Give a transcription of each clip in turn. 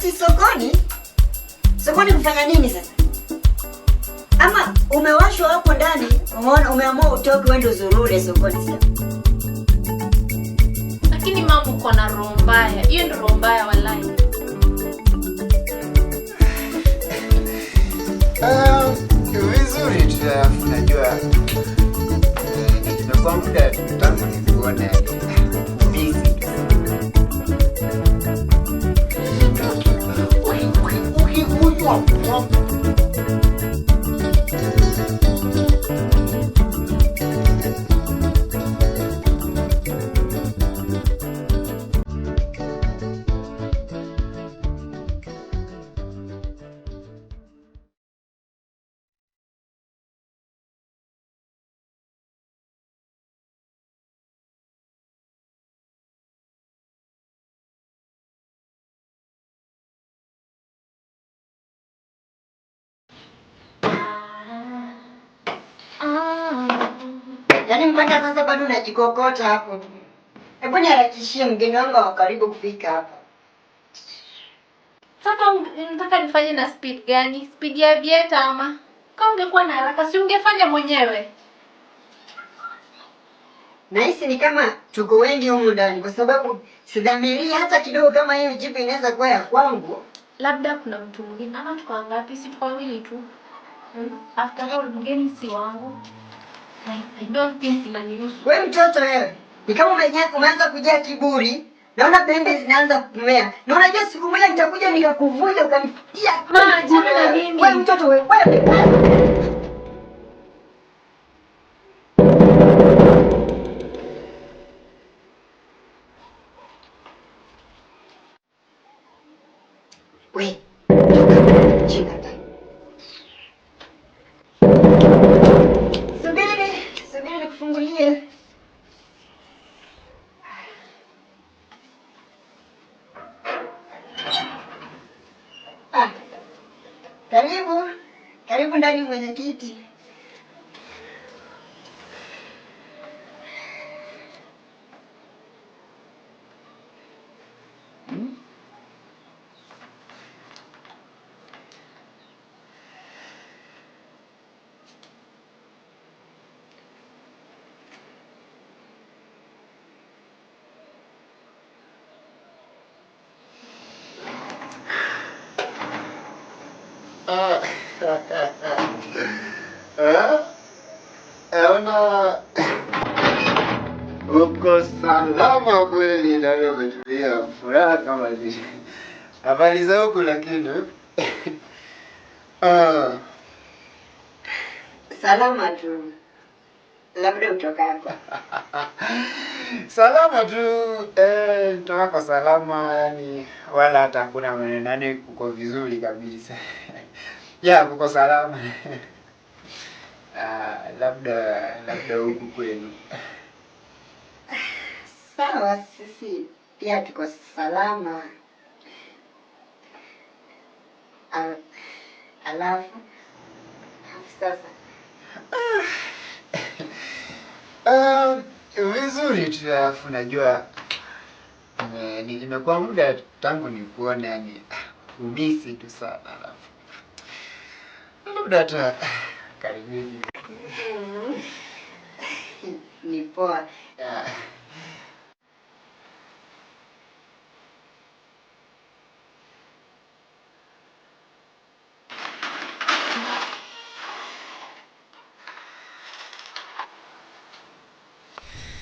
Ati sokoni? Sokoni kufanya nini sasa? Ama umewashwa hapo ndani, umeona umeamua utoke uende uzurure sokoni sasa. Lakini mama, uko na roho mbaya. Hiyo ndio roho mbaya walai. Vizuri tu, alafu najua imekuwa muda tangu nikuone, busy tu. Ukikunywa pombe. Yaani mpaka sasa bado unajikokota hapo. Hebu niharakishie, mgeni wangu wa karibu kufika hapa. Sasa unataka nifanye na speed gani? Speed ya vieta ama? Kama ungekuwa na haraka si ungefanya mwenyewe? Nahisi ni kama tuko wengi humu ndani kwa sababu sidhamirii hata kidogo kama hiyo jipu inaweza kuwa ya kwangu. Labda kuna mtu mwingine ama tuko wangapi? Si tuko wawili tu. After all, mgeni si wangu. I don't think inanihusu. We mtoto wewe, ni kama umeanza kujaa kiburi. Naona pembe zinaanza kumea. Na unajua siku moja nitakuja nikakuvunja ukanitia. Ma, achana na mimi. We mtoto wewe. Wewe. We, toka. Jinga. Subiri, subiri nikufungulie. Ah, karibu, karibu ndani mwenyekiti. Ah, eh? Naona uko salama kweli na umetulia furaha kama zile. Habari za huku lakini? Ah. Salama tu, labda utokako. Salama tu, toka kwa salama yani, wala hata hakuna maneno, yani kuko vizuri kabisa. Ya, kuko salama. Ah, labda huku kwenu. Sawa, sisi pia tuko salama. Alafu sasa Vizuri tu, alafu najua nimekuwa muda tangu nikuone, yani umisi tu sana, alafu labda hata karibuni. Ni poa. Yeah.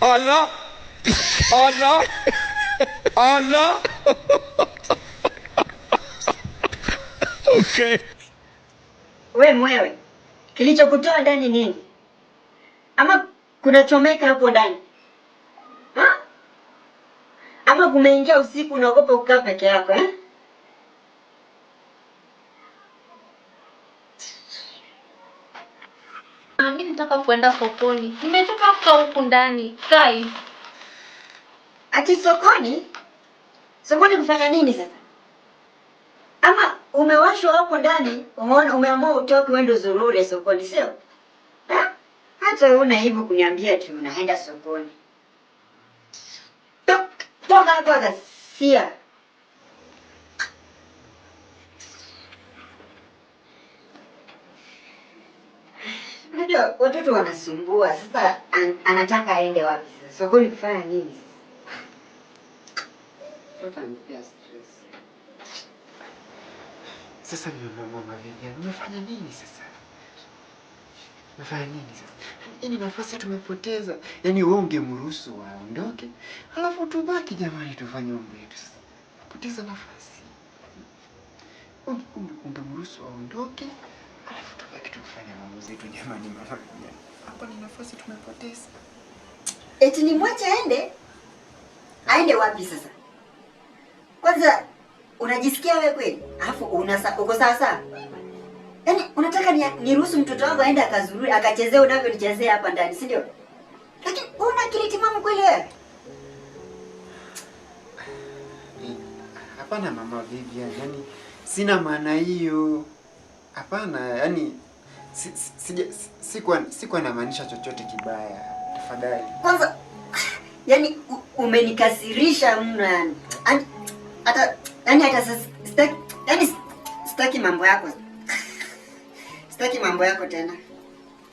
Allah! Allah! Allah! Okay. We mwewe, kilichokutoa ndani nini? Ama kunachomeka hapo ndani? Ha? Ama kumeingia usiku unaogopa kukaa peke yako eh? Mimi nataka kuenda sokoni. Nimechoka kukaa huku ndani. Kai. Ati sokoni? Sokoni kufanya nini sasa? Ama umewashwa hapo ndani, umeona umeamua utoke uende uzurure sokoni, sio? Ha? Hata huna hivyo kuniambia ati unaenda sokoni. Toka hapo ghasia. Unajua watoto wanasumbua. Sasa anataka aende wapi sasa? Sokoni kufanya nini sasa? Mtoto ananipea stress. Sasa mama Vivian, umefanya nini sasa? Umefanya nini sasa? Hii ni nafasi tumepoteza. Yaani wewe ungemruhusu aondoke, alafu tubaki jamani tufanye mambo yetu sasa. Poteza nafasi. Ungemruhusu aondoke, alafu tubaki tukifanya mambo zetu jamani mama Vivian. Hapa ni nafasi tumepoteza. Eti nimwache aende? Aende wapi sasa? Kwanza unajisikia wewe kweli? Alafu uko sawa sawa? Yaani unataka niruhusu mtoto wangu aende akazurure akachezee unavyonichezea hapa ndani, si ndio? Lakini una akili timamu kweli wewe? Hapana mama Vivian, yani sina maana hiyo. Hapana, yani sikuwa namaanisha chochote kibaya. Tafadhali. Kwanza yani umenikasirisha mno yani. Hata yani hata sitaki yani sitaki mambo yako. Sitaki mambo yako tena.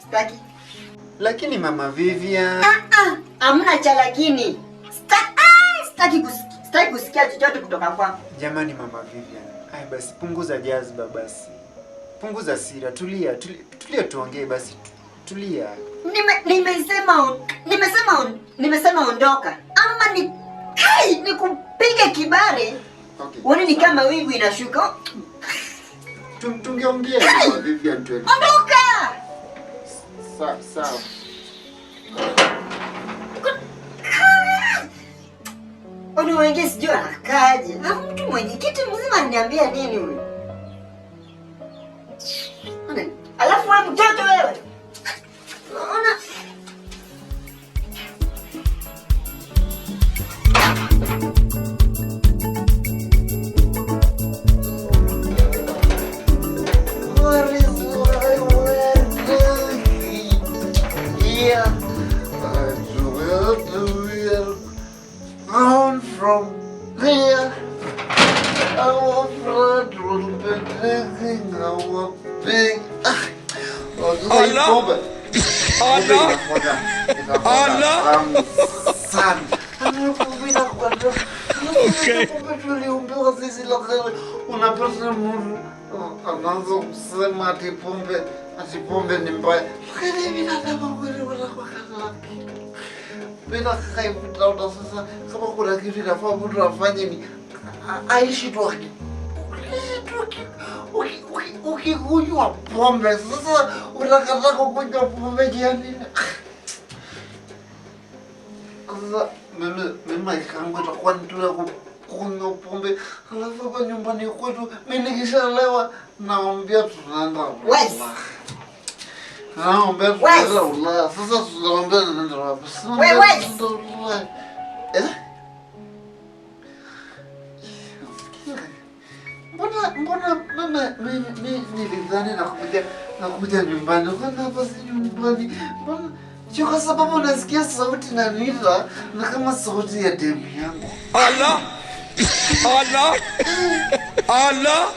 Sitaki. Lakini mama Vivian, Hamna cha lakini. Sitaki kusikia chochote kutoka kwako. Jamani mama Vivian, ai basi punguza jazba basi. Punguza hasira, tulia, tulia, tulia tuongee basi. Tulia. Nimesema ondoka. Ama ni kai nikupige kibare. Okay. Uone ni kama wingu inashuka. Tungeongea mama Vivian tuele. Ondoka! Sawa, sawa. Watu wengine sijui anakaaje. Alafu mtu mwenye kiti mzima ananiambia nini huyu? Alafu wewe mtoto wewe. Unaona? What is my wedding? Yeah, I will do it from there. Our blood will be taking our big. Allah! Allah! Allah! Sana. Okay. Tuliumbiwa sisi lakini unapata mtu anaanza kusema ati pombe ni mbaya. Lakini binadamu kweli wanakuwa kama kitu. Bila kaivuta sasa kama kuna kitu inafaa mtu afanye ni aishi tu ukikunywa pombe sasa unakataa kukunywa pombe jiani. Sasa mimi maisha yangu itakuwa ni tu ya kukunywa pombe, alafu hapa nyumbani kwetu mimi nikishalewa naambia tunaenda Ulaya. Naambia tunaenda Ulaya. Sasa tunaambia tunaenda wapi? Tunaenda Ulaya. Eh? Mbona mimi nilidhani nakuja nyumbani. Mbona hapa si nyumbani? Mbona sio kwa sababu nasikia sauti na nila na kama sauti ya demu yangu. Allah! Allah! Allah!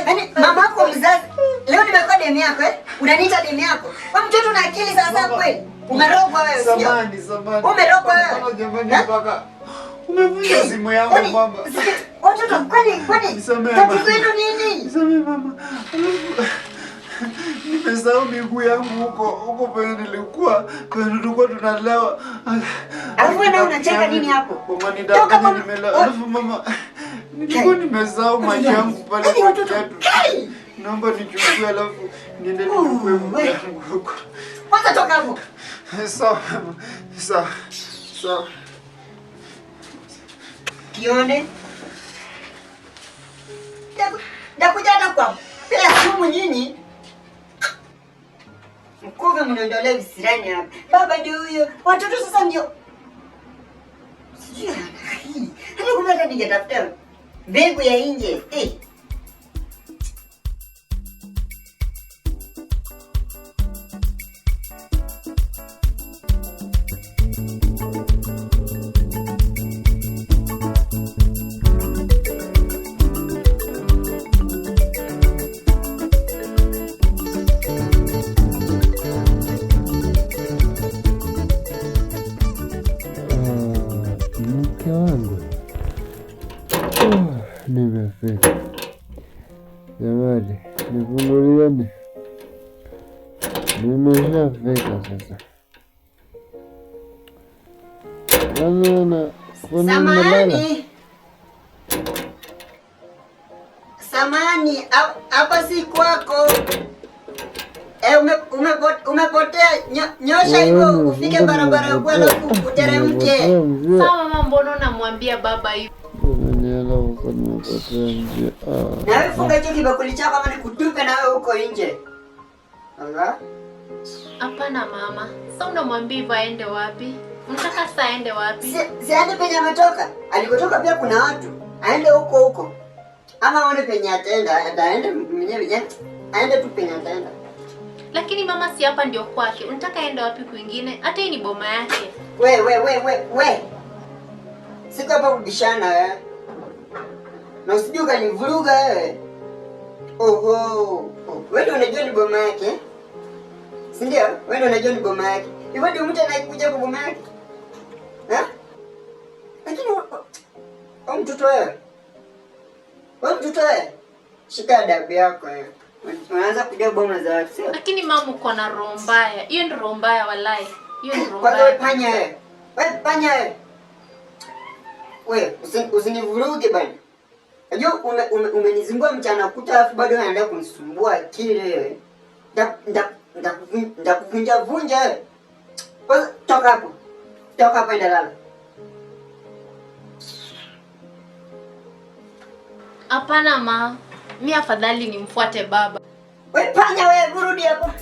Yaani mama yako mzazi leo nimekuwa demu yako eh? Unaniita demu yako? Wewe mtoto una akili sawa sawa kweli? Umerogwa wewe sio? Samahani, samahani. Umerogwa wewe. Jamani mpaka umevunja simu yangu mama. Watoto kwani tatizo hilo nini? Nisamehe mama. Nimesahau miguu yangu huko penye nilikuwa, penye tulikuwa tunalewa. Alafu wewe unacheka nini hapo? Toka mama. Nimelewa. Alafu mama nilikuwa nimesahau maji yangu pale kwa kiatu. Naomba nichukue alafu niende nichukue mguu yangu huko. Kwanza toka hapo. Sawa. Sawa. Sawa. Kione. Ndakuja hata kwa bila sumu nyinyi. Mkuve mniondolee visirani hapa. Baba ndio huyo. Watoto sasa ndio. Sijui hii. Hata kumbe hata ningetafuta mbegu ya nje. Eh. Nimefika jamani, nifungulieni, nimeshafika sasa. Bana, kwani mmelala? Samahani. Samahani, hapa si kwako. E, umepotea. Nyosha hivyo ufike barabara ya kuu alafu uteremke. Nimepotea njia. Sawa mama, mbona unamwambia baba hivi? Umenielewa huko, nimepotea njia. Ah. Na wewe funga hicho kibakuli chako ama nikutupe na wewe huko nje. Allah. Hapana mama, sasa unamwambia hivyo aende wapi? Unataka sasa aende wapi? Si aende penye ametoka. Alikotoka pia kuna watu. Aende huko huko. Ama aone penye ataenda, aende mwenyewe, aende tu penye ataenda. Lakini mama, si hapa ndio kwake. Unataka aende wapi kwingine? Hata hii ni boma yake. We we we we we. Siko hapa kubishana wewe. Na usije ukanivuruga wewe. Oho. Oh, wewe ndio unajua ni boma yake. Si ndio? Wewe ndio unajua ni boma yake. Hivyo ndio mtu anayekuja kwa boma yake. Eh? Lakini wewe mtoto wewe. Wewe mtoto wewe. Shika adabu yako wewe. Unaanza kujua boma za watu, sio? Lakini mama, uko na roho mbaya. Hiyo ni roho mbaya walai. Hiyo ni roho Kwanza wewe mbaya. panya wewe. Wewe panya wewe. Wewe usinivuruge bana. Unajua umenizingua mchana kuta alafu bado unaendelea kunisumbua akili wewe. Nitakuvunja vunja wewe. Kwanza toka hapo. Toka hapo enda lala. Hapana ma, mi afadhali nimfuate baba. Wewe panya wewe, rudi hapa.